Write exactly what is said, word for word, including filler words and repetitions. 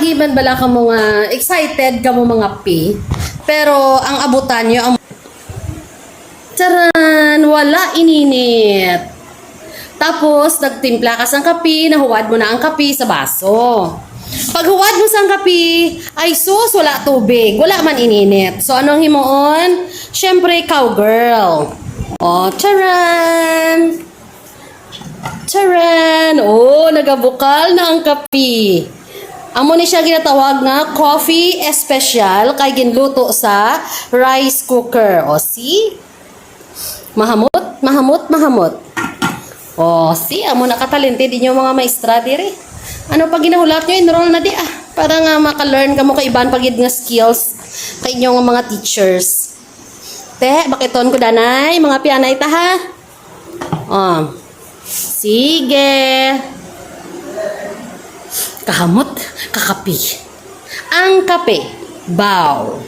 Iban bala kamo nga excited kamo mangape, pero ang abutan nyo ang, taran, wala ininit. Tapos, nagtimpla ka sang kape, nahuwad mo na ang kape sa baso. Paghuwad mo sang kape, ay sus, wala tubig, wala man ininit. So, ano ang himuon? Siyempre, cowgirl. O, taran! Taran! O, nagabukal na ang kape. Amo ni siya ginatawag nga coffee espesyal kay ginluto sa rice cooker. O, see? Mahamot, mahamot, mahamot. O, see, amo na ka-talented inyo mga maestra diri. Ano pa ginahulat nyo? Enroll na di ah. Para nga maka-learn kamo kaiban pa gid nga skills kay inyo nga mga teachers. Te, bakiton ko danay, mga pianay ta ha. O. Sige. Kahamot, kakapi. Ang kape, baw.